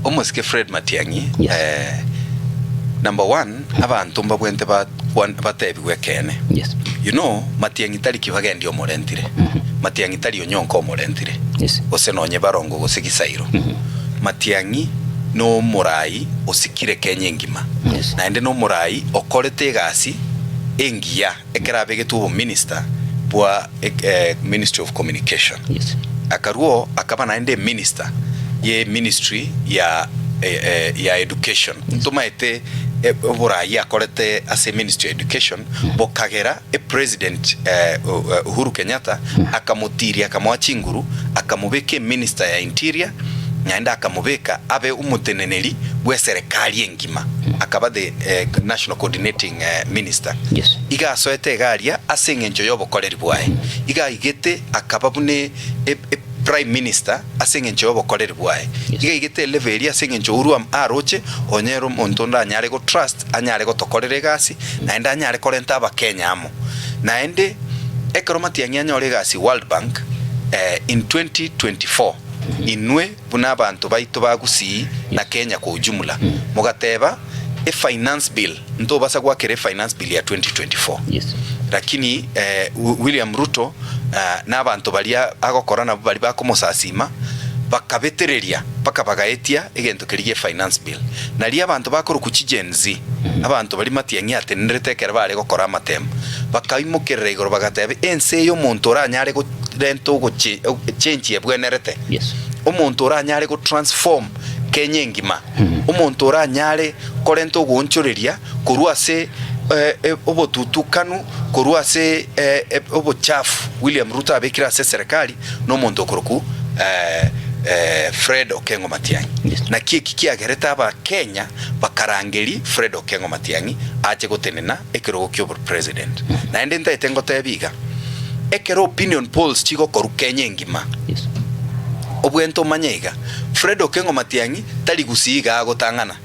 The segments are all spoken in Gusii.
Omosike Fred Matiang'i, Yes. eh, number one, abanto mbabwente bakwan- batebigwe ekeene. Yes. You know, Matiang'i tari kibagendi omorentire. Matiang'i tari onyonka omorentire. Yes. Gose nonye barongo gose gisairo. Matiang'i nomorai osikire Kenya engima. Yes. Naende nomorai okorete egasi engiya ekero abegetwe obominister bwa eh, Ministry of Communication. Yes. Akarua akaba naende eminister ye ministry ya eh, eh, ya education. Ntomaete eh, oborai akorete ase ministry ya education bokagera epresident eh, Uhuru Kenyatta akamotiria akamoa chinguru akamobeka eminister ya interior naende akamobeka abe omoteneneri bw'eserekari engima akaba the eh, national coordinating eh, minister. Yes. Iga asoete iga aria ase eng'encho y'obokoreri bwaye. Iga aigete akaba buna e, e, e prime minister ase eng'encho y'obokoreri bwaye. Yes. Iga aigete elevel eria ase eng'encho Uhuru am- aroche onye ere omonto onde anyare go trust, anyare gotokorera egasi, naende anyare korenta abakenya amo. Naende ekero Matiang'i anyore egasi World Bank eh, in 2024, inwe buna abanto baito ba Gusii na Kenya kwa ujumla, mogateba e finance bill ntobasa goakera e finance bill ya 2024. Yes. Lakini eh, William Ruto eh, na abanto baria agokora nabwo baria bakomosasima bakabetereria mpaka bagaetia egento keria gie finance bill. Nario abanto bakorokwa chi Gen Z, abanto baria Matiang'i atenenerete ekero bare gokora amatemo, bakaimokerera igoro bagateba ense eye omonto oranyare korenta ogoche change ebwenerete, Yes. omonto oranyare go transform Kenya engima, omonto oranyare korenta ogoonchoreria korwa ase obotutukanu, korwa ase obochafu William Ruto abekire ase eserekari, nomonto okorokwa Fred Okengo Matiang'i. Naki eki kiagerete Abakenya bakarangeria Fred Okengo Matiang'i ache gotenena ekerogo ki'obopresident. Naende ntaete ngotebie iga, ekero opinion polls chigokorwa Kenya engima, obwente omanye iga, Fred Okengo Matiang'i tari gusii iga agotang'ana,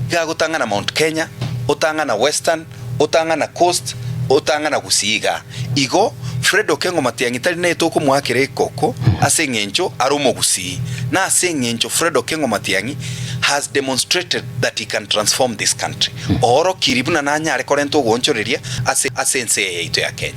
iga agotang'ana Mount Kenya, otang'ana Western, otang'ana Coast, otang'ana Gusii igaa. Igo Fred Okengo Matiang'i tari naye tokomoakera ekoko ase eng'encho are omogusii, na ase eng'encho Fred Okengo Matiang'i has demonstrated that he can transform this country. Oorokirie buna nanyare korenta ogoonchoreria ase ase ense eye yaito ya Kenya.